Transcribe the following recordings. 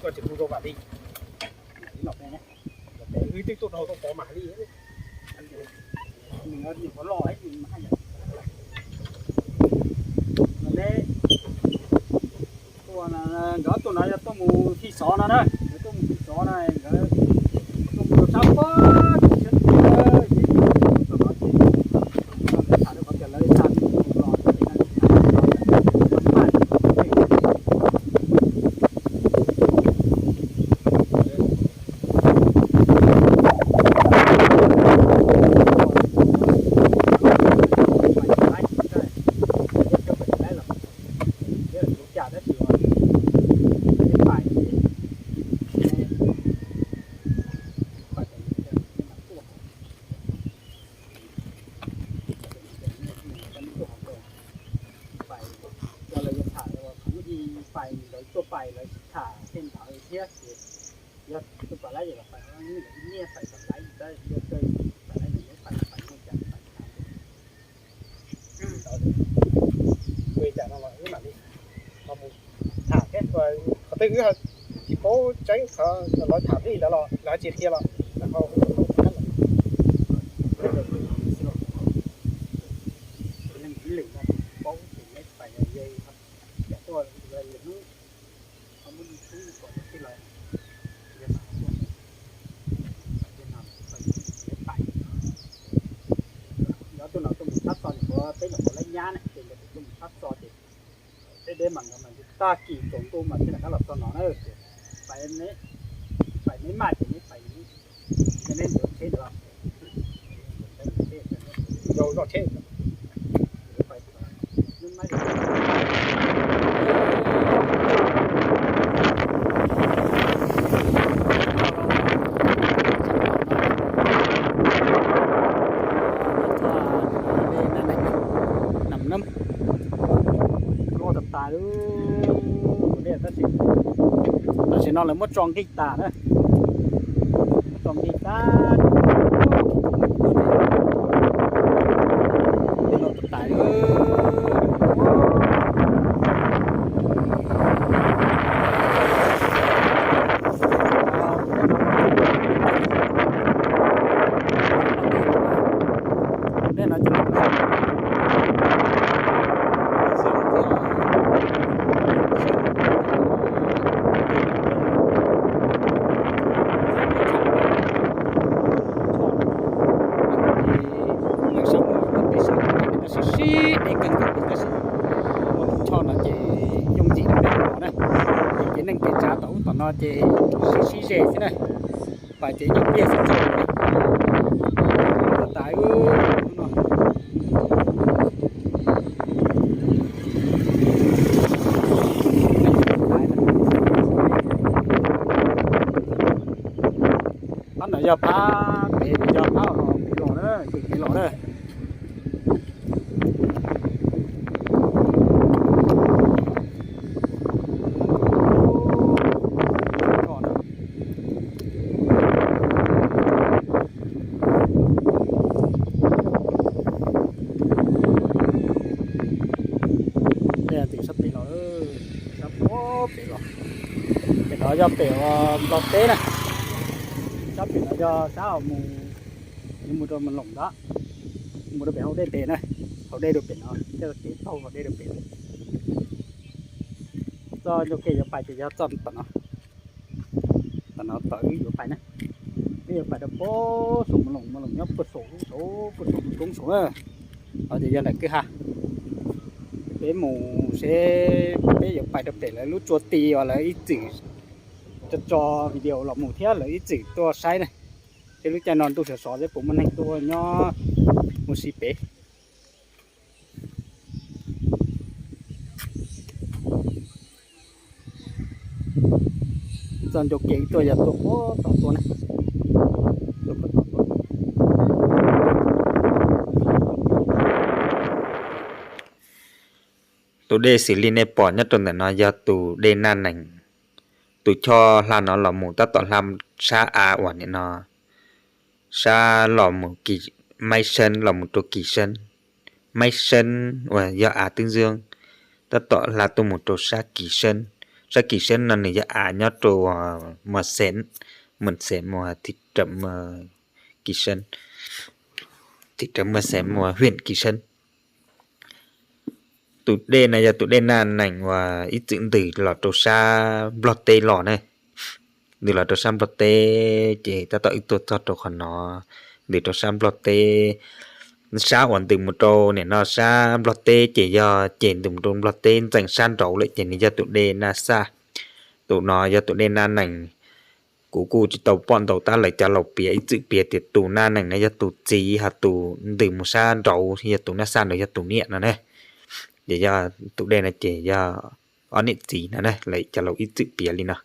Koj tsis hu rau vam li, wb twb tuaj dhau tuaj pov mam li. Nkawd tuaj no yog tuaj mus thij xov no na, nkawd tuaj mus thij xov na, nkawd tuaj mus rau sab pob tim sab tim, ces tuaj no ces tham rau qhov tias lawv xa tus los ces no tsis tham los, maj pais, lawv yuav tham, pais lawv tuaj pais lawv tham tej ntawd thiab ces yog tus pais laib los pais, nyiaj pais pais laib, pais laib nws pais pais muaj cas pais li cas no los wb mam li ho mus tham thiab. Qhov twg wb tsis paub tseeb, qhov lawv tham li ntawd los lawv tsis qhia los lawv ho Yog tuaj no tuaj mus tshab txo, peb nyuam qhuav laib nyab na, ces nkawd tuaj mus tshab txo ces deb deb mas nkawd mas tag kis tsaus ntuj mas thiaj rov qab los txog no na. Pais, pais neb maj ces neb pais, neb ntawd tsheb ntawd los yau zoj tsheb. Tam sim no lawv muab tso nqi tas na, muab tso nqi tas, tas. Sib sib deb kawg nkaus li tab sis ua tus choj no ces yooj yim li peb ua na. Ces kev neej kev tsav tom ub tom no ces sib sib ze xwb na. Pais ces nyob pliag xwb txog tas tas no. Phab no yog phab pem, yog phab pem los na, pem los na. Sab pem los, sab pem los, pem no yog pem uas Nplog teb na. Sab pem no yog sab uas mus, yuav mus rau Moos Loos ntag, mus rau pem hauv dej pem na, hauv dej rau pem no, tej kev taug hauv dej rau pem. Txoj ncauj ke yuav pais ces yog txoj tom no. Tom no tom wb yuav pais na, wb yuav pais rau puag saum Moos Loos, Moos Loos nyob puag saum lub saud, puag saum lub roob saud na. Ho ces yog ntawm kwj ha, peb mus seb peb yuav pais rau pem lawv lub tsua ti uas lawv ib txwm tso tso video los mus thiab lawv ib txwm tuaj saib na. Seb lub caij no ntuj sov sov seb puas muaj neeg tuaj nyob mus si pem. Txoj ncauj ke tuaj yog tuaj puag tom tuaj na. Tus dej xws li nej pom nyob rau ntawm no yog tus dej Naj Nees. Tus choj hla no los mus tab tom hla sab av uas nim no, sab los mus Kis, Maib Seeb los mus rau Kis Seeb. Maib Seeb uas yog av Twb Ntxwg, tab tom hla tuaj mus rau sab Kis Seeb. Sab Kis Seeb no nws yog av nyob rau Muas Xeem, Muas Xeem, Muas Thim Rawm, Kis Seeb, Thim Rawm Muas Xeem, Muas Hwm Kis Seeb. Tus dej no yog tus dej Naj Nees uas ib txwm ntws los rau sab Nplog teb los ne. Ntws los rau sab Nplog teb ces tab tom wb tuaj txog rau qhov no, ntws rau sab Nplog teb. Sab uas ntws mus rau nim no sab Nplog teb ces yog ces ntws mus rau Nplog teb ntxeev sab nraud lawm ces nws yog tus dej Naj Xaj. Tus no yog tus dej Naj Nees. Kuv kuj tsis tau pom ntau tab lawv cov laus piav ib txwm piav tias tus Naj Nees no yog tus txiv, ho tus ntws mus sab nraud yog tus Naj Xaj nraud yog tus niam no ne. Ces yog tus dej no ces yog ob niam txiv no ne, lawv cov laus ib txwm piav li no.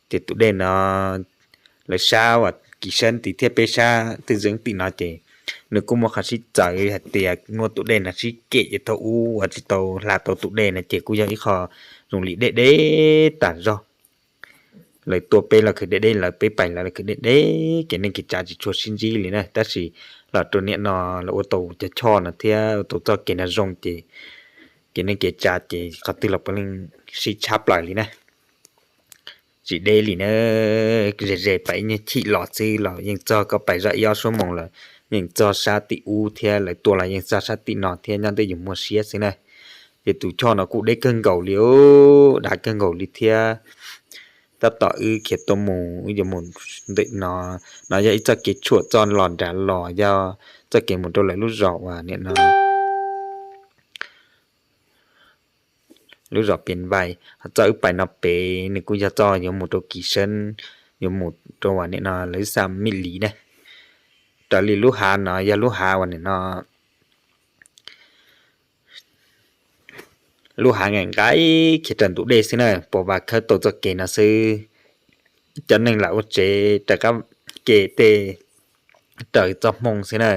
Ces tus dej no lawv sab uas Kis Seeb tim thiab peb sab Twj Zeeb tim no ces nws kuj muaj qhov sib txawv hais tias muaj tus dej no sib kem ces thaum ub uas tsis tau hla tau tus dej no ces kuj yog ib qho zoo li deb deb tas zog. Lawv tua peb los khwv deb deb, lawv peb pais lawv los khwv deb deb, kev neej kev tsav tsis tshua sib ntsib li na. Tab sis los rau nim no lawv ua tau cov choj no thiab ua tau txoj kev no zoo ces kev neej kev tsav ces qhov twg los puav leej sib tshab plaws li na. Tsis deb li na, ze ze pais ib nyuag chim los xwb los yeej txog, koj pais zoj ib ob suab moos lawm yeej txog sab tim ub thiab, lawv tua los yeej txog sab tim no thiab, nyob ntawm yus muaj siab xwb na. Ces tus choj no kuj deb kawg nkaus li, dav kawg nkaus li thiab. Tab tom wb khiav tuaj mus, wb yuav mus ntawm no, no yog ib txoj kev tshuam txoj los nram los, yog txoj kev mus rau lawv lub zos uas nim no lub zos Pias Vais. Ho txoj wb pais no pem nws kuj yog txoj yuav mus rau Kis Seeb, yuav mus rau uas nim no lawv xa Mim Lis ne. Raws li lub hav no yog lub hav uas nim no lub hav nqaim nqaim khiav raws ntug dej xwb na, pos vas khawb tau txoj kev no xwb. Cov neeg lam ua tsev raws qab ke tej raws txoj hmoo xwb na.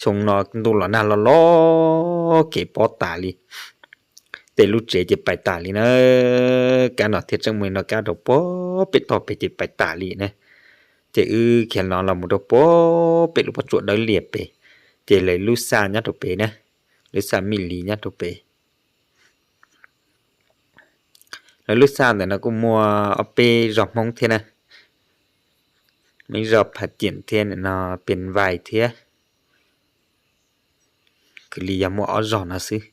Xyoo no ntuj los nag loj loj kev pob tas li, tej lub tsev ces pais tas li na. Kab no thiaj tseem muaj li no, kab rau puag pem toj pem ces pais tas li na. Ces wb khiav no los mus rau puag pem lub pob tsuas dawb lias pem, ces lawv lub xa nyob rau pem na, lub xa Mim Lis nyob rau pem. Lawv lub xa ntawm no kuj muaj ob peb zos Hmoob thiab na, muaj ib zos Phav Ciam thiab, nim no Pias Vais thiab, kwv li yog muaj ob zos no xwb.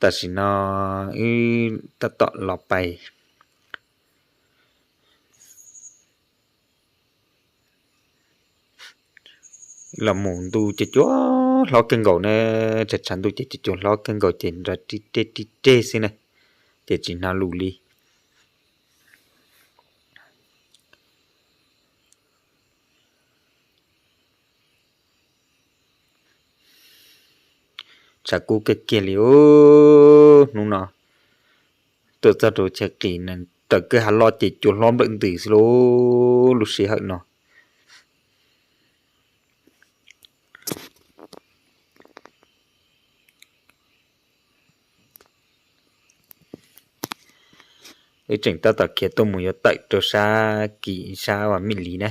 Tam sim no wb tab tom los pais los mus ntuj ces cua hlob kawg nkaus na, tshav tshav ntuj ces cua cua hlob kawg nkaus ces nrov rib reg rib reg xwb na, ces tsis hnov lus li. Tshav kub kiag kiag li hnub no. Tuaj txog rau chaw qis na, raws kwj ha loj ces cua hlob nplawm ntws xwb lauj lub sij hawm no. Wb tseem tab tom khiav tuaj mus yuav tawm rau sab kis sab uas Mim Lis na.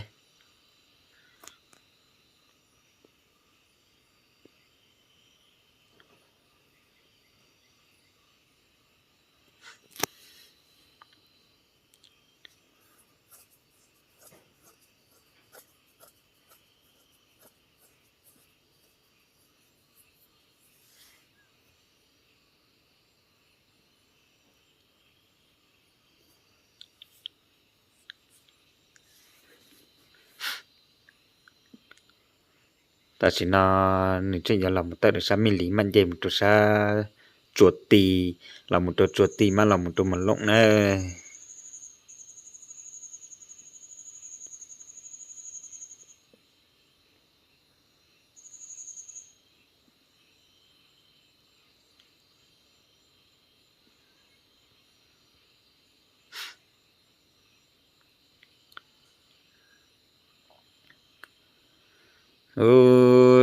Tam sim no nws tseem yuav los mus tawm rau sab Mim Lis maj nce mus rau sab Tsuas Tis, los mus rau Tsuas Tis mas los mus rau Mas Looj na.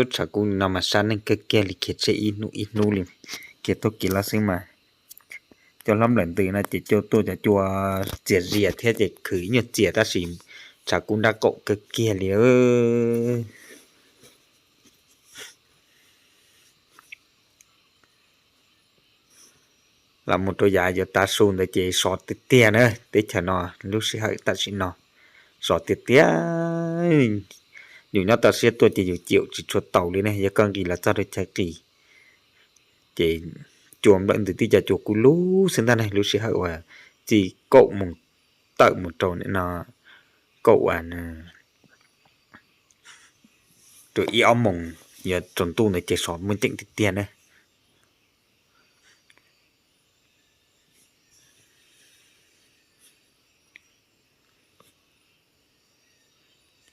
Tshav kub no mas sab neeg kawg kiag li, khiav tseg ib hnub ib hnub li, khiav tuaj kiag los xwb mas. Cua hlob nplawm ntws no ces cua tuaj cov cua txias zias thiab ces khwv ib nyuag txias tab sis tshav kub nrab qaum kawg kiag li. Los mus rau yav yuav tav su ntawd ces sov tiag tiag na, teb chaws no lub sij hawm tam sim no sov tiag tiag. Yus nyob toj siab tuaj ces yus ciam tsis tshua taus li ne, yog koj nqis los txog rau chaw qis ces cua nplawm ntws tib co cua kub lug xwb ntag ne. Lub sij hawm uas txij kaum moos tawm mus rau no kaum rau ib ob moos yuav tsaus ntuj ntawd ces sov muaj ceem tiag tiag na.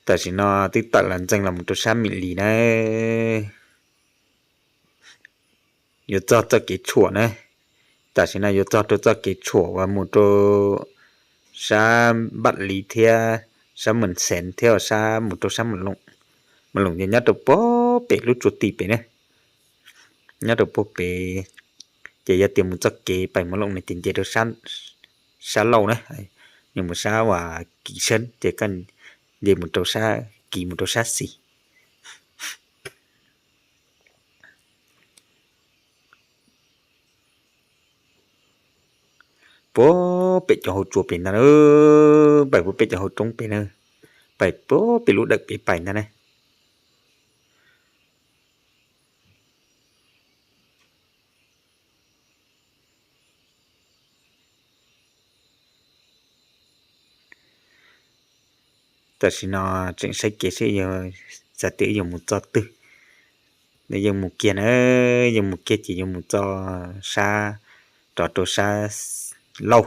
Tam sim no twb tawm los ntxees los mus rau sab Mim Lis na, yuav txog txoj kev tshuam na. Tam sim no yuav txog rau txoj kev tshuam uas mus rau sab Npam Lis thiab sab Moos Xeev thiab sab mus rau sab Moos Loos. Moos Loos ces nyob rau puag pem lub tsua ti pem na, nyob rau puag pem. Ces yog tias mus txoj kev pais Moos Loos no ces nce rau sab Lauj na, nws mus sab uas Kiv Seeb ces koj nce mus rau sab Kiv mus rau sab xis. Puag pem cov hauv tsua pem ntag na, pais puag pem cov hauv roob pem na, pais puag pem lub dawm pem pais ntag na. Tam sim no tseem saib kev seb xav tias yuav mus txog twg, yeej mus kiag na, yeej mus kiag ces yuav mus txog sab, rov rau sab Lauj.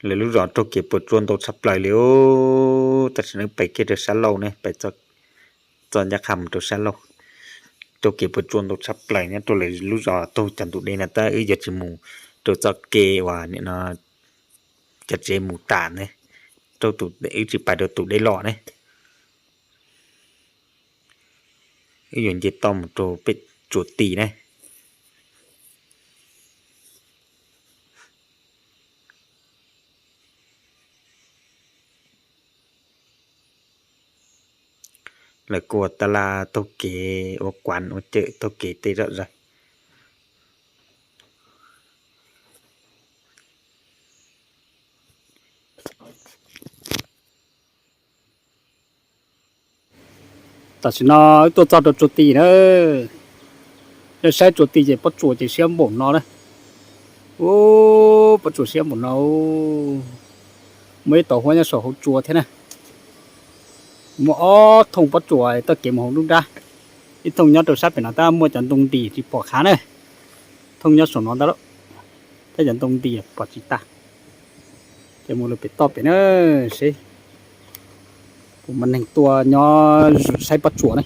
Lawv lub zos raug kev puas tsuaj ntau tshaj plaws li os. Tam sim no pais kiag rau sab Lauj ne, pais txoj ncaj qha mus rau sab Lauj, raug kev puas tsuaj ntau tshaj plaws nyob rau lawv lub zos taug cov ntug dej no tab wb yuav tsis mus rau txoj kev uas nim no cov tsev mus tas ne, wb tsis pais rau tus dej los ne. Wb yuav nce toj mus rau pem tsua ti ne. Lawv kuj ua tab laj taug kev, ua kuav ua cawm taug kev tej zom zaws. Tam sim no wb tuaj txog rau tsua ti na. Yog saib tsua ti ces pob tsuas ces siab npaum no na. Ub, pob tsuas siab npaum no. Muaj ib tauv huab nyob saum hauv tsua thiab na. Muaj ob thooj pob tsuas toj kev mus hauv nruab nrab. Ib thooj nyob rau sab pem no tab muaj cov ntoo ntis tsis pom qhav na. Thooj nyob saum no ntag lauj. Thiab cov ntoo ntis pom tsis tas. Ces mus lawm pem toj pem na, seb puas muaj neeg tuaj nyob saib pob tsuas ne.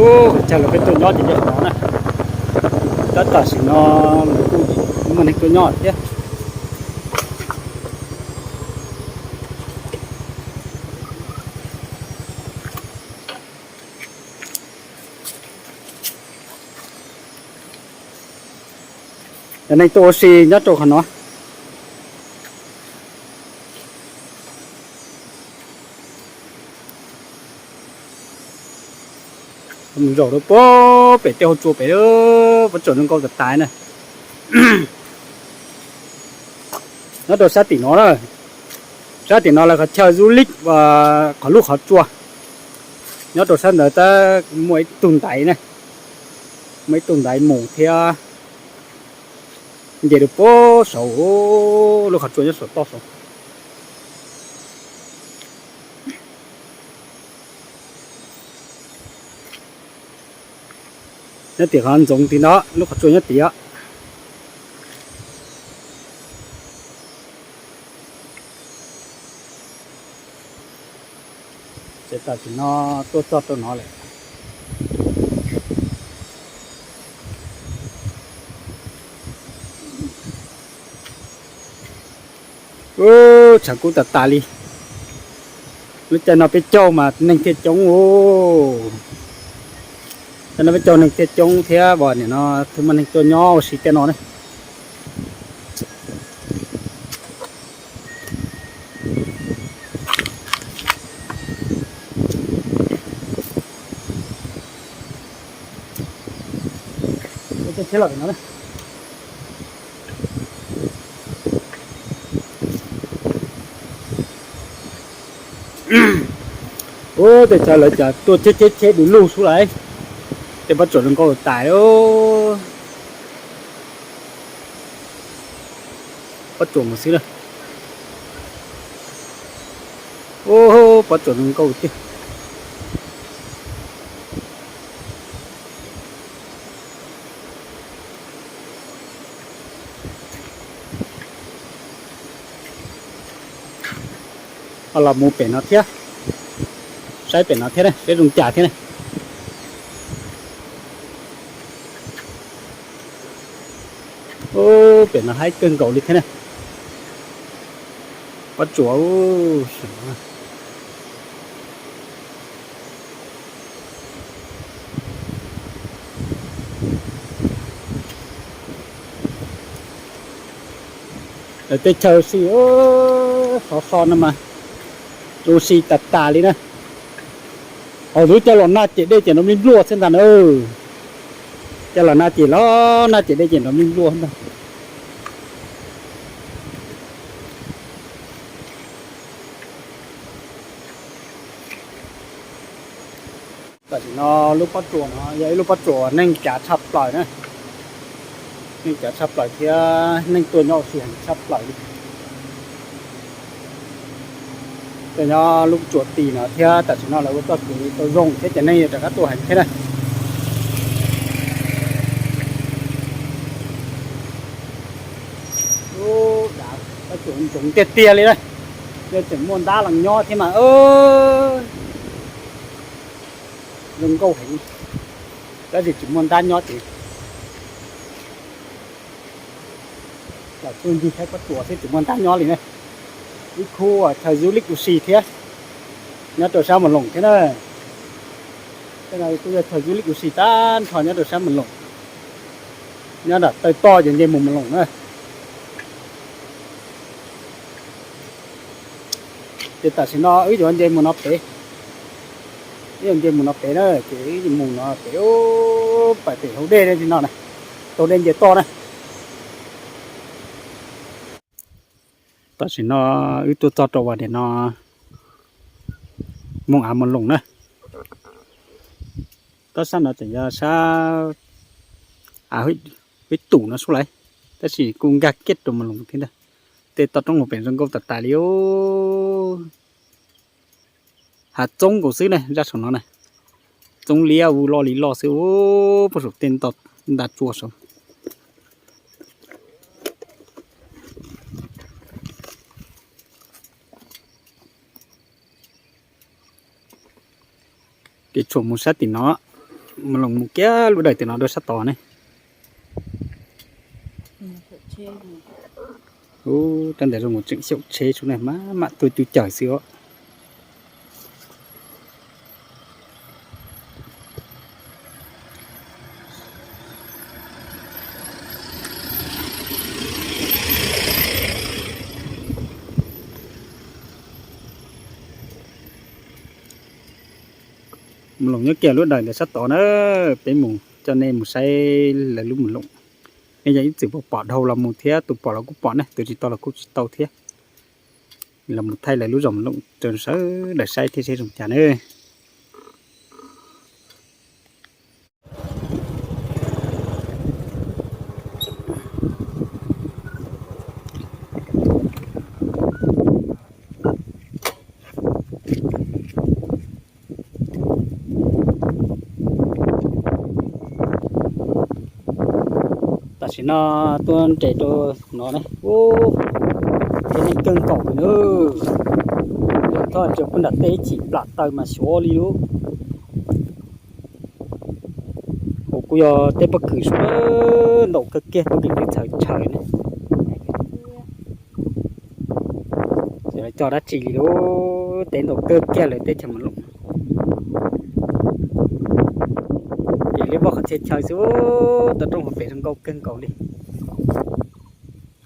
Ub, cas lawv peb tuaj nyob ces yog no na. Tab tam sim no lawv kuj muaj neeg tuaj nyob thiab. Neeg tuaj ua si nyob rau qhov no. Mus zaum rau pem tej hauv tsua pem, pob tsuas zoo nkauj tas tas na. Nyob rau sab tim no na, sab tim no lawv qhov chaw du lịch, qhov lub qhov tsua. Nyob rau sab ntawd tab muaj ib tug ntaiv na, muaj ib tug ntaiv mus thiab. Nce rau pem saud, lub qhov tsua nyob saum toj saud. Nyob tim qhov ntxoov tim no, lub qhov tsua nyob tim os. Ces tam sim no tuaj txog rau no lawm. Tshav kub tas tas li. Lub caij no peb caug mas neeg thiaj coob. Caij no peb caug neeg thiaj coob thiab, nim no thiaj muaj neeg tuaj nyob ua si tej no ne. Ub, tej chaw lawv cas tuaj cheb cheb cheb du lug xwb lauj. Tej pob tsuas zoo nkauj tas tas. Pob tsuas mus xwb na. Ub, pob tsuas zoo nkauj tiag. Los mus pem no thiab, saib pem no thiab ne, peb zoo cas thiab ne. Ub, pem no haib kawg nkaus li thiab ne. Pob tsuas. Lawv tej chaw ua si, xov xo no mas zoo si tas tas li na. Hauv twb coj los nag ces dej ces nrov nplij npluaj xwb ntag na. Coj los nag ces los nag ces dej ces nrov nplij npluaj ntag. Tam sim no lub pob tsuas no yog ib lub pob tsuas neeg cav tshaj plaws na. Neeg cav tshaj plaws thiab neeg tuaj nyob ua si heev tshaj plaws li. Tuaj nyob lub tsuas tim no thiab tam sim no lawv ua txoj kev tau zoo thiab ces neeg yuav rov qab tuaj heev thiab na. Ub, dav, pob tsuas ntxoov tiag tiag li na. Yog tseem muaj ntab los nyob thiab mas zoo nkauj heev. Tab sis tsis muaj ntab nyob ces los tuaj ncig saib pob tsuas xwb tsis muaj ntab nyob li na. Ib khub chaw du lịch ua si thiab, nyob rau sab Mas Loos thiab na. Tej no kuj yog chaw du lịch ua si tag nrho nyob rau sab Mas Loos. Nyob nram taw toj ces nce mus Mas Loos na. Ces tam sim no wb yuav nce mus no pem, wb yuav nce mus no pem na, ces wb mus no pem, pais pem hauv dej li no na, taug dej nce toj na. Tam sim no wb tuaj txog rau Vas Diam no, moos av Mas Loos na. Tab sab no tseem yog sab av Huib Tum no xwb lauj, tab sis kuj nkag kiag rau Mas Loos thiab ntag. Tej toj roob hauv pem zoo nkauj tas tas li os. Hav txoob nkaus xwb na, zaj saum no na. Txoob liab ua loj li loj xwb, puag saum tej nta tsua saud. Ces tshuam mus sab tim no, Mas Loos mus kiag lub dawm tim no rau sab tod ne. Ub, rab ntawd zoo mus tseem xyaum tsheb xwb na, mam mam tuaj cub cawg xwb os. Mloos nyob kiag lub dawm ntawm sab tod na, peb mus coj nej mus saib lawv lub mloos. Nej yog ib txwm pom pom dhau los mus thiab, tus pom los kuj pom ne, tus tsis tau los kuj tsis tau thiab. Los mus thaij lawv lub zos mloos rau sawv daws saib thiab seb zoo cas na. Tam sim no tuaj nres rau no ne, ub, coob leej kawg nkaus li na. Lawv txhob tsis pub nram tej ib chim plam taw mas xyov li lub. Kuv kuj yog tej pob kws suav ntaus kawg kiag, pob kws teb txhawv tshawv ne. Ces lawv cog dab tsi li lub teb ntaus kawg kiag lawv teb chaws Moos Loos. Ces liab voj qhov txhia chaw xwb, tau roob hauv pes zoo nkauj kawg nkaus li.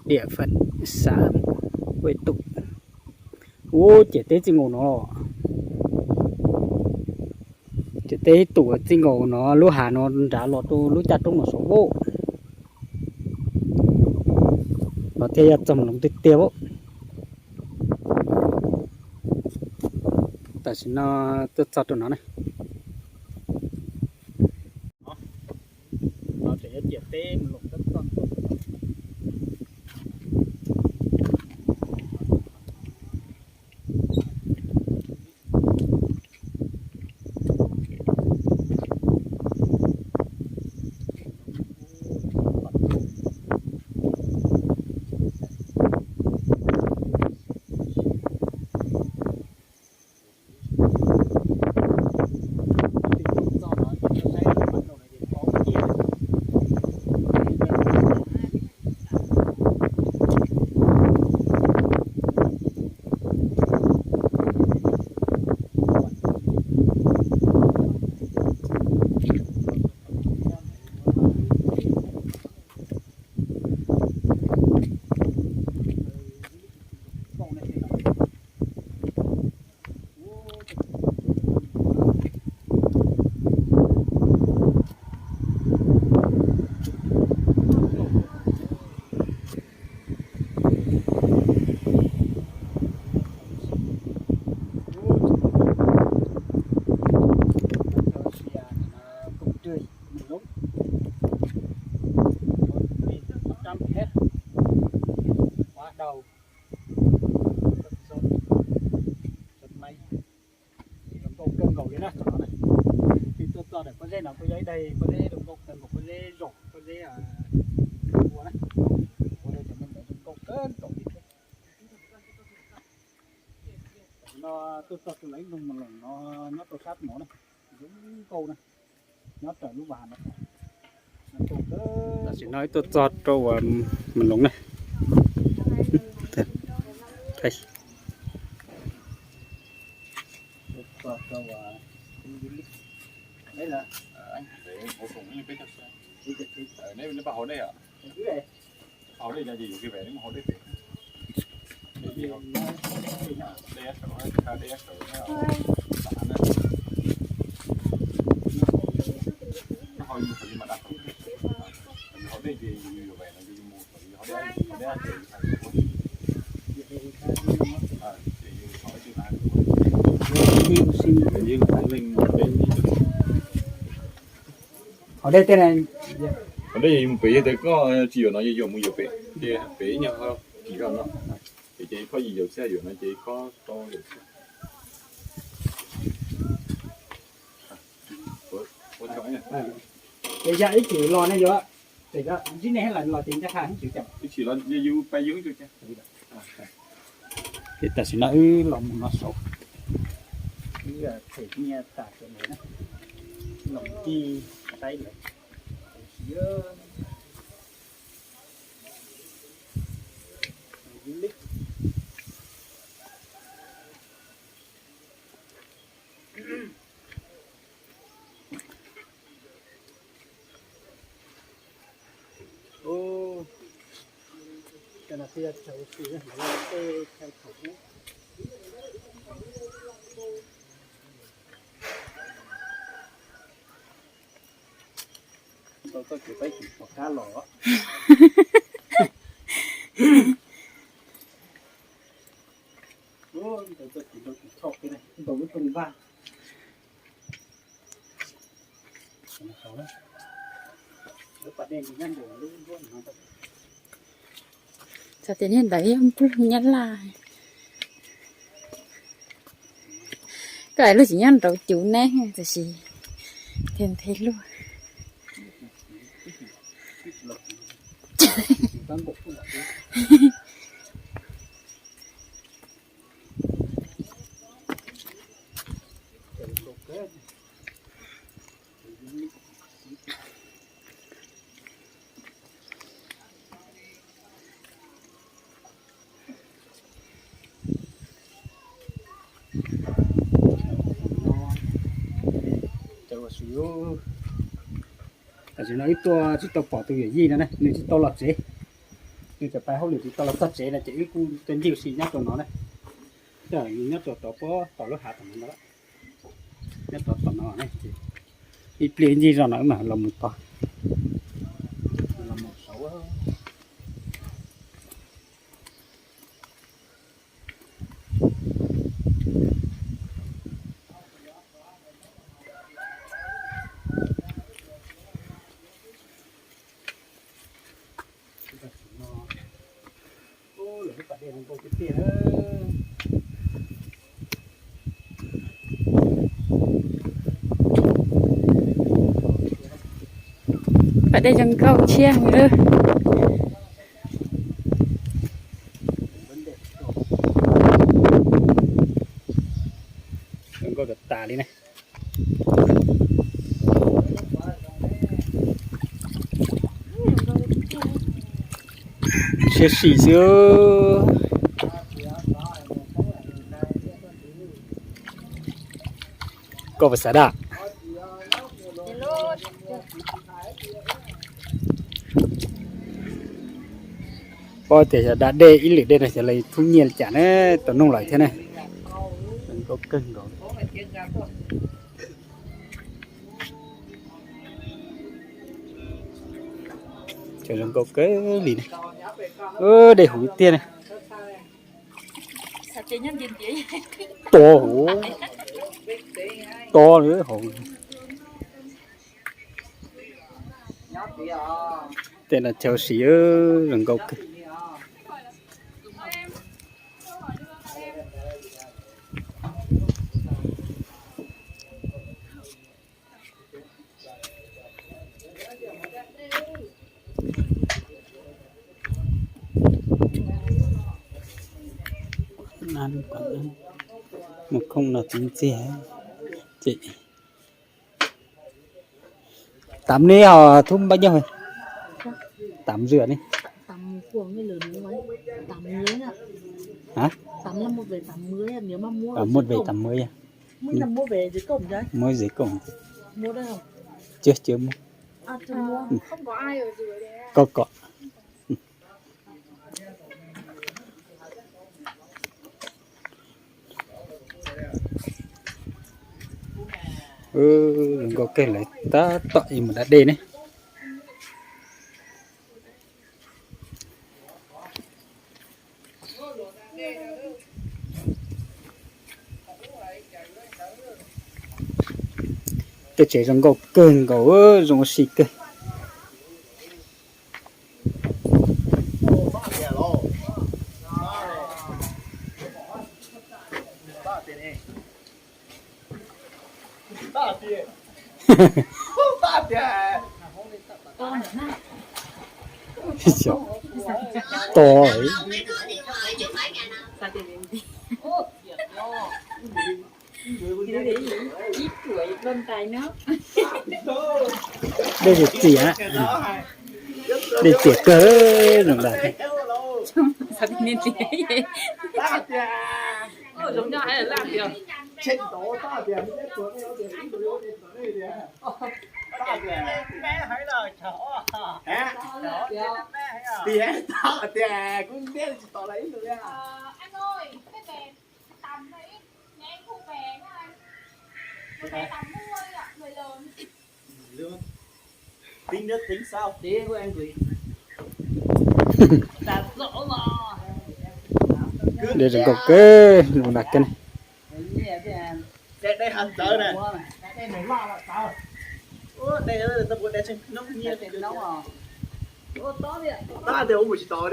Địa phận xã Huệ Tụ. Ub, ciam teb txij nkaus no, ciam teb ib tus txij nkaus no lub hav no nrad los rau lub caj roob no saum ub. Los thiaj yog txog Moos Loos tiag tiag. Tam sim no tuaj txog rau no ne. Khóa đầu. Zoo nkauj kawg nkaus li na, qhov no na. Kuv tuaj txog ntawm pob zeb no kuj yog ib daig pob zeb zoo nkauj kawg nkaus, pob zeb zos, pob zeb ua na. Ua rau cov neeg ntawd zoo nkauj kawg nkaus li thiab. No tuaj txog rau lawv lub nroog Moos Loos no, nyob rau sab no na, zoo nkauj na, nyob raws lub vas no. Tam sim no wb tuaj txog rau uas Moos Loos na. Qhov dej tej na, qhov dej yog mus pem, yog tias koj tsis yuav no yog yuav mus yuav pem, ces pem ib nyuag ho kis zog no, ces ces koj yim yaus txhiab, yuav no ces koj rau yaus txhiab. Ces yog ib chim los ne yuav, ces ntsib nej los ces ncaj qha ib chim. Ib chim los yus pais yus ib chim. Tam sim no wb los mus no saud, wb them nyiaj tas cov lawv na, los mus cig saib lawv. Ub, cov no twb yog chaw ua si, lawv yog tej chaw thaum ub. Txog tias niag ntawd yog nplooj nyab laj. Koj lub tsis nyob nraud cuv ne, tiam sis thiaj nthe luaj. Tam sim no wb tuaj tsis tau pom tus yawm yij no ne, nws tsis tau los tsev. Nws tseem pais hauj lwm tsis tau los txog tsev no ces wb kuj tuaj ncig ua si nyob rau no ne. Nws nyob rau tom pob tom lub hav tom no ntag. Nyob tom tom no ne, ib pliag ncig zog no wb mam los mus tod. Pas dej zoo nkauj tshiab heev. Zoo nkauj tas tas li ne. Siab sim xwb. Koj puas xav daj? Pom tias xyov da dej ib lwm dej no xyov lawv thub nyiaj li cas ne, tau noog lawm thiab ne. Zoo nkauj kawg nkaus. Zoo nkauj kawg li ne. Dej huv tiag ne. To huv, to lawm hauv. Tej no chaw siv zoo nkauj kawg. Mus khooj no txiv ntxiag ces. Tám nếp hả? Thúc bao nhiêu? Tám rưỡi đi. Tắm cuồng cái lửa nóng ấy. Tắm lưới ạ. Hả? Tắm là một vé tắm mới ạ, nếu mà mua ở, à, một vé tắm mới à? Mới là mua vé dưới cổng chứ. Mua dưới cổng. Mua đây không? Chưa, chưa mua. À, chưa mua. Ừ. Không có ai ở dưới đấy à? Có, có. Zoo nkauj kawg, lawv tab tom mus da dej ne. Tej tsev zoo nkauj kawg nkaus, zoo ua si kawg. To, dej txias, dej txias kawg zoo lawm. Tias, tias kuv ntiab tsis tau lawv ib lus li. Dej zoo nkauj kawg, nram kawg ne. Cov ntawd lus Hmoob kaum teg.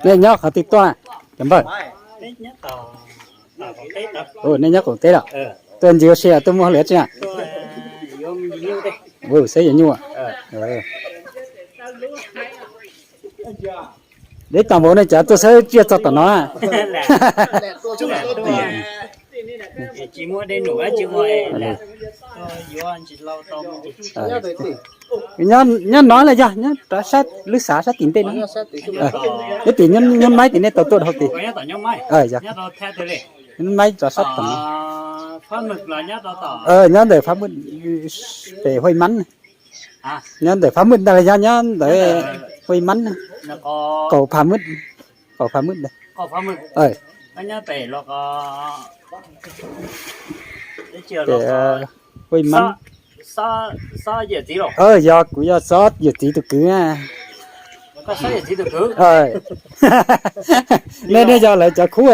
Nej nyob qhov twg tuaj na? Cov npawg, nej nyob qaum teb los? Tuaj ncig ua si los tuaj muaj hauj lwm tsi na? Saib yuav nyuj. Deb tag npaum nej cov tuaj saib tsiaj txog tom no. Nyob no los yog nyob rov sab lub xav sab tim ntej no? Nyob tim nyob maib tim nej tau tuaj dhau tim? Nyob maib rov sab tom no. Nyob ntawm Fab Mwj, pem Huaj Mab. Nyob ntawm Fab Mwj ntag los yog nyob ntawm Huaj Mab? Qaum Fab Mwj, qaum Fab Mwj ntag. Pem Huaj Mab. Yog kuv yog Xob yawm txiv tus kwv. Nej, nej yog lawv cov khub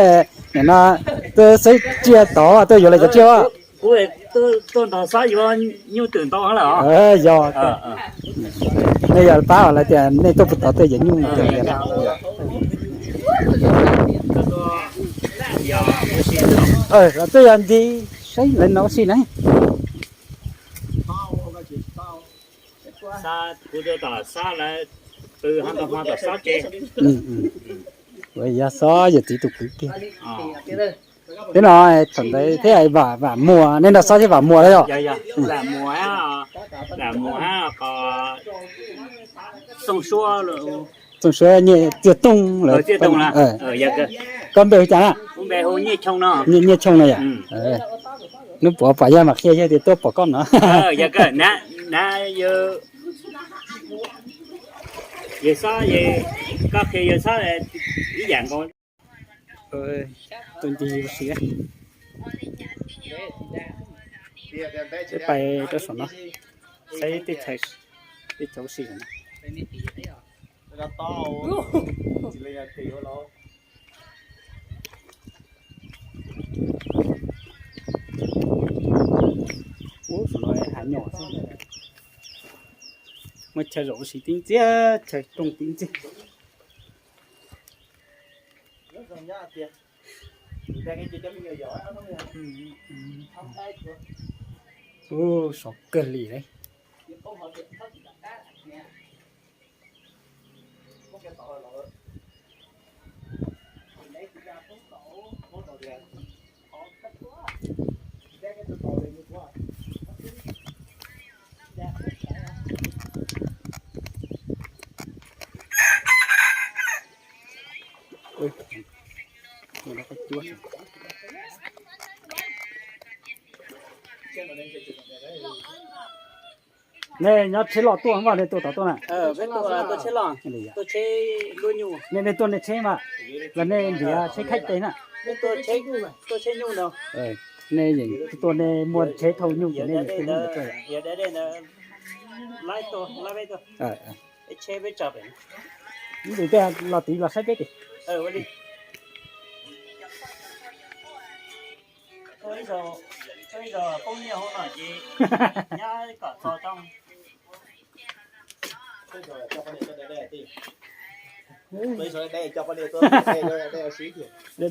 nim no tuaj saib tsiaj tod, tuaj yuav lawv cov tsiaj. Yog, nej yog pab lawv tias nej tuaj puag tod tuaj yuav nyuj. Los tuaj yog ntxiv saib lawv no ua si na. Yog Xob yawm txiv tus kwv kiag. Teb no thaum ntawd thiab Vam Muas, nej nrog Xob thiab Vam Muas los yog? Txooj Suab, Nyiaj Txiaj Tooj lawm. Koj npe hu cas na? Nyiaj Choo no yom? Hnub puav pom yawg mas qhia yawg tias tuaj pom koj no. Tuaj ncig ua si, peb pais rau saum no saib teb chaws, teb chaws ua si saum no. Ub, saum no hav nyuam xwb. Muaj chaw zaum ua si tib ntxiag, chaw rooj tib ntxiag. Ub, sov kawg li lauj. Nej nyob tsheb loj tuaj mas nej tuaj tod tuaj na? Nej, nej tuaj nej tsheb mas, los nej ntiav tsheb khaib tes na? Nej yeem tuaj nej muaj tsheb thauj nyuj ces nej yeem tuaj. Ib ntus tej los tid los saib peb tim.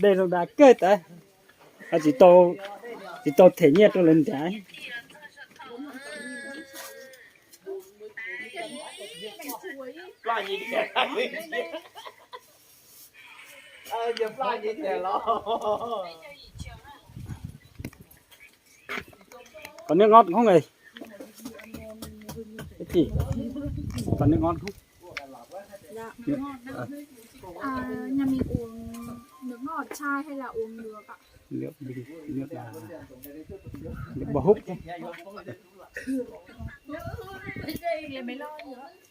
Dej zoo tas kawg tas, tsis tau, tsis tau them nyiaj rau lawv ntiav. Qhov niag nqo khoob, ib txhij, Còn nước ngọt không? Nước ngọt đó. Nước ngọt. À, nhà mình uống nước ngọt chai hay là uống nước ạ? Nước bình, nước là, nước bò húc.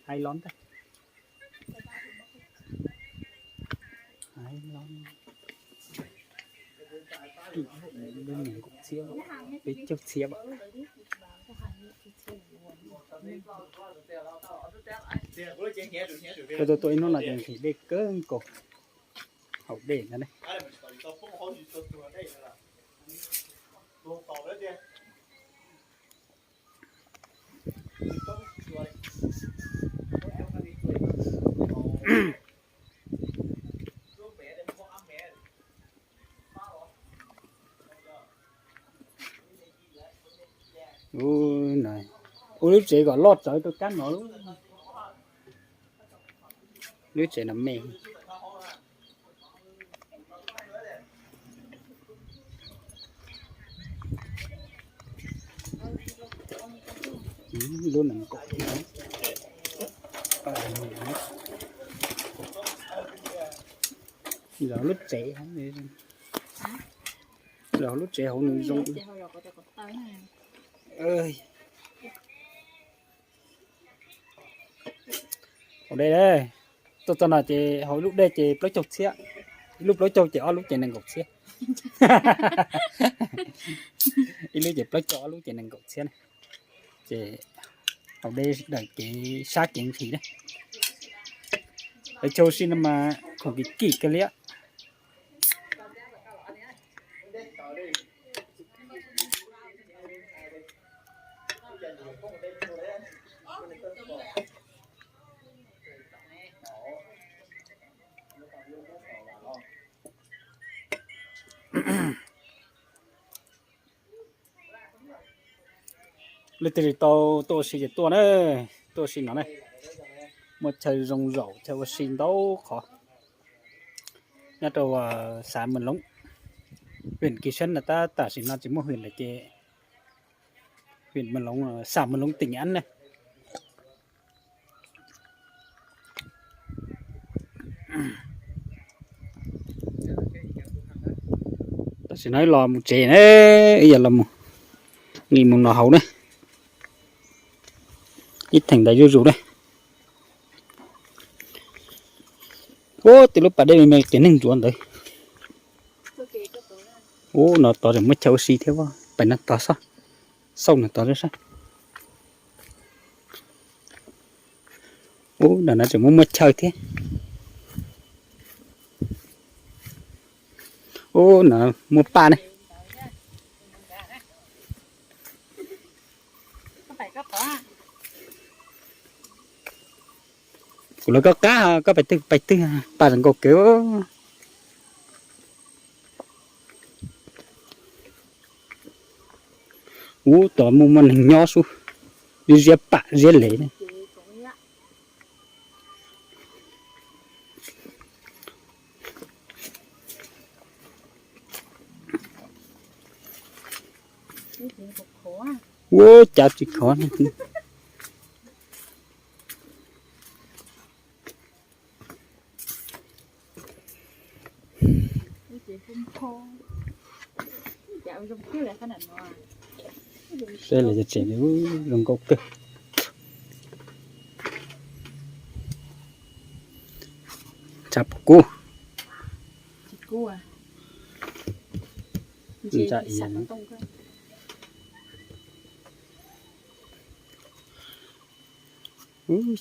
Hai lon thế. Hai lon. Đơn này cũng xiêm, peb caug txhiab. Koj tuaj tuaj ib hnub no ces nqhis dej kawg nkaus hauv dej no ne. Ua lub tsev kom loj tsawv rau kab no. Lub tsev no me. Lub nees nkaum. Zov lub tsev, zov lub tsev hauv nws zoo. Hauv dej, tuaj txog no ces hauv ib lub dej ces plaub caug txhiab, ib lub plaub caug ces ob lub ces nees nkaum txhiab. Ib lub ces plaub caug, ob lub ces nees nkaum txhiab na. Ces hauv dej daws kev sab kev nqhis na. Lawv chaw ua si no mas khoom kim kim kawg li. Leej twg tsis tau tuaj ua si ces tuaj na, tuaj ua si no na. Muaj chaw zoo zaum chaw ua si ntau qhov. Nyob rau xav Mường Lống, huyện Kỳ Sơn na, tab tam sim no tsis muaj huyện lawm ces huyện Mường Lống, xã Mường Lống tỉnh Nghệ An na. Tam sim no los mus tsev na, ib yam los mus, nqis mus no hauv na, ib theem ntawd zuj zus na. Ub, tej lub pas dej me me tias neeg ntsuav ntawd. Ub, no tod tseem muaj chaw ua si thiab, pem no tod xauj, xauj no tod saib. Ub, no tseem muaj muaj chaw thiab. Ub, no muaj paj ne. Kuv lawv koj qab, koj pais twg pais twg, paj zoo nkauj kawg. Ub, tod muaj muaj neeg nyob xwb, ziab pam ziab lev ne. Ua cas tsis khov ne. Seb lawv cov tsev zoo nkauj kawg. Tshav puas kub.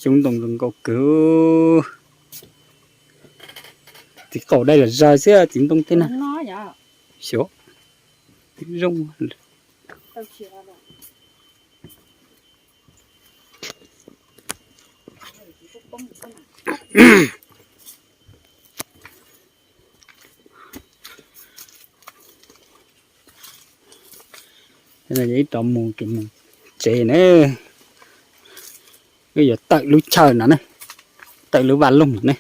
Xyoob ntoo zoo nkauj kawg. Txiv qaum dai zom zaws xwb txiv ntoo tej na. Xyov, zoo. Ib rov mus ces mus tsev na. Wb yuav tawm lub chaw no ne, tawm lub vaj loog no ne.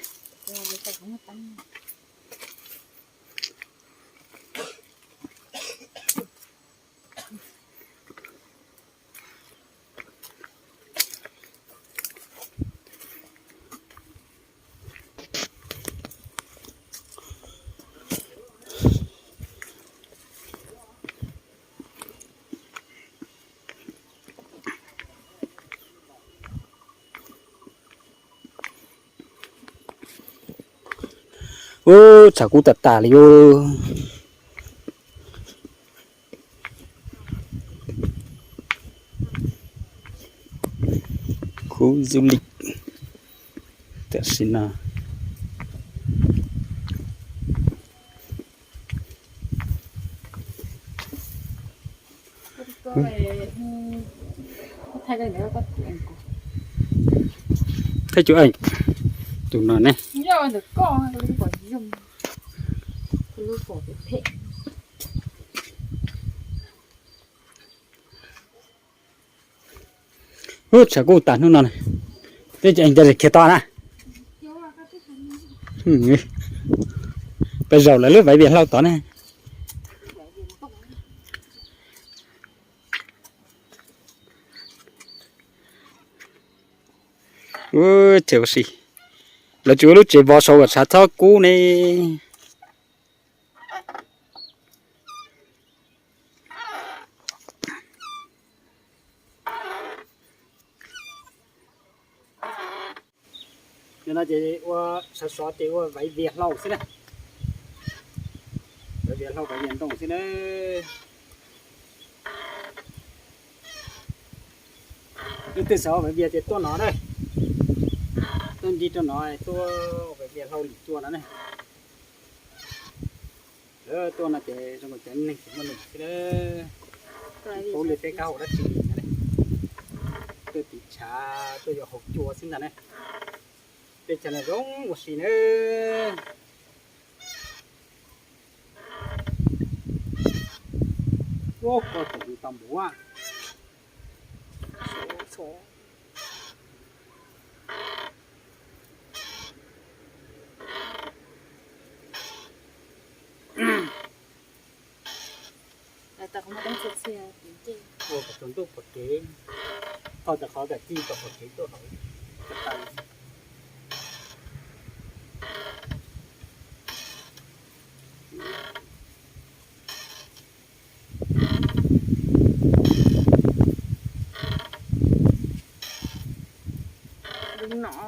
Ub, tshav kub tas tas li ub. Khu du lịch tam sim no. Thaij cuj eem tus no ne. Ub, tshav kub tas hnub no, twb tsis eem cov zim khiav tod na. Peb zaum lawv lub vaiv vias hlau tod ne. Ub, ces ua si, lawv tsis ua lub tsev vov saud kom tshav txhob kub ne. Yog no ces ua sov sov ces ua vaiv vias hlau xwb na. Vaiv vias hlau vaiv vias ntoo xwb na. Leej twg xav ua vaiv vias ces tuaj no na. Tuaj ncig rau no, tuaj vaiv vias hlau lim cua no ne. Lawv tuaj no ces zoo nkaus cov neeg tsis muaj lus xwb na. Tsis paub li peb kab hauv dab tsi li no. Tuaj tiv tshav, tuaj yuav haus cua xwb ntag na. Teb chaws no zoo ua si na. Ub, koj tus tau npaum. Ua kom tsaus ntuj pom kev, thaum tau qhov kam ci kom pom kev tuaj hauv. Lub no ho,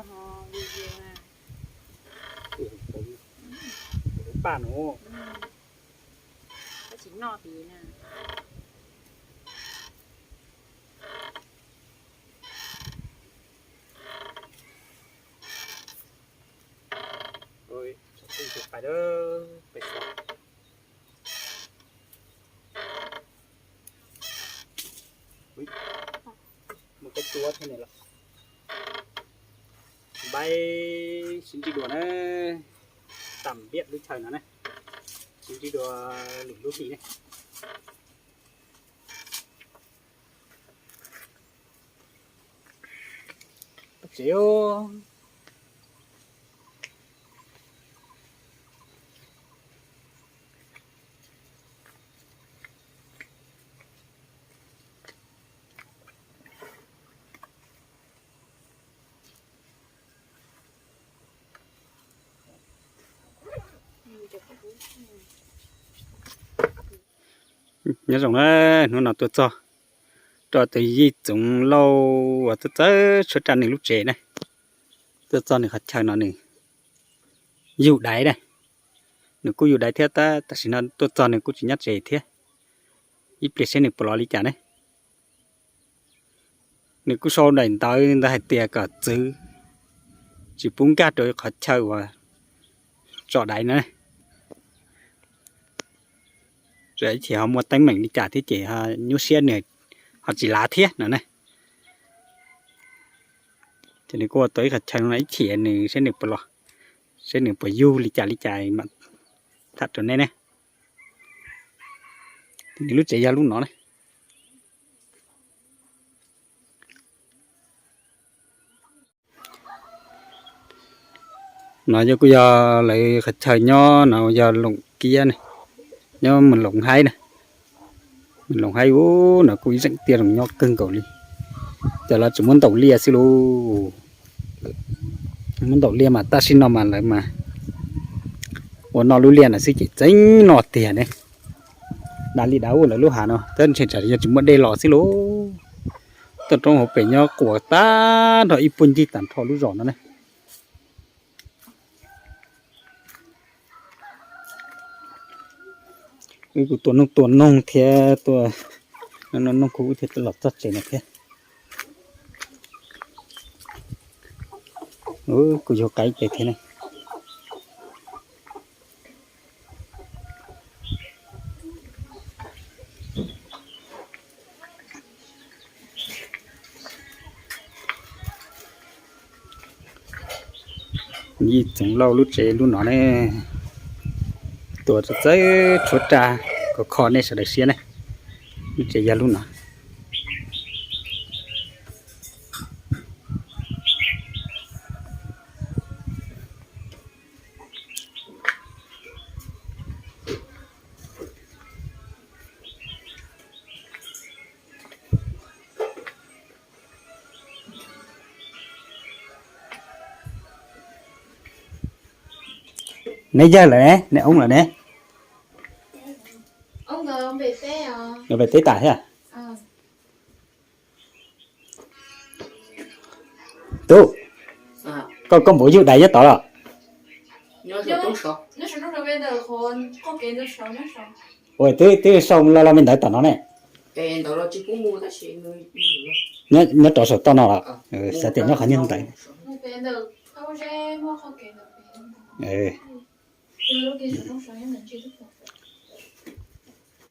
lub paj no, koj tsis noj tid na. Mus koj cua thiab ne los. Bye, sib ntsib dua na. Tam biaj lub chaw no na. Sib ntsib dua lwm lub hli ne. Tsev. Nyob zoo na, hnub no tuaj txog rau tus yij txoov lauj uas txawj txawj tshuab raj nws lub tsev na. Tuaj txog nws qhov chaw no nws yug daiv na. Nws kuj yug daiv thiab tab tam sim no tuaj txog nws kuj tsis nyob tsev thiab. Ib pliag seb nws puas los li cas ne. Nws kuj sau daim ntawv ntawd hais tias kom txwv, tsis pub nkag rau qhov chaw uas tso daiv no. Ib chim ho muaj teeb meem li cas thiab ces nyuaj siab nws ho tsis lav thiab no ne. Ces nws kuj ua tau ib qhov chaw no ib chim nws seb nws puas los, seb nws puas yug li cas li cas mam tham rau nej ne. Nws lub tsev yog lub no ne. No yog kuj yog lawv qhov chaw nyob no yog Loom Kiab ne, nyob Moos Loos Haib na. Moos Loos Haib ub no kuj ib zeem tiaj zoo nyob kawg nkaus li. Ces lawv tsuas muab ntaus liaj xwb lauj. Muab ntaus liaj mas tam sim no mas lawv mas ua noj lub liaj no xwb ces tseeb no tiag ne. Dav li dav ub lawv lub hav no tab ntshe tsam yog tsis muaj dej los xwb lauj. Toj roob hauv pes nyob quas tag nrho ib puag ncig tag nrho lub zos no ne. Wb kuj tua noog tua noog thiab tua noog kuj thiaj los txog tsev no thiab. Kuj yug qaib ces thiab ne. Yij Txoov Lauj lub tsev lub no ne, tua txawj tshuab raj kom kho nej sawv daws siab ne. Lub tsev yog lub no. Neb yawg lawm ne, neb oob lawm ne? Pem teb tas thiab. Tub, koj koj npaum yug dais nyob tod los? Ua twb twb sau lo lo me ntawv tom no ne. Nyob rau saum toj no los? Xav tias nyob qhov niag ntawd.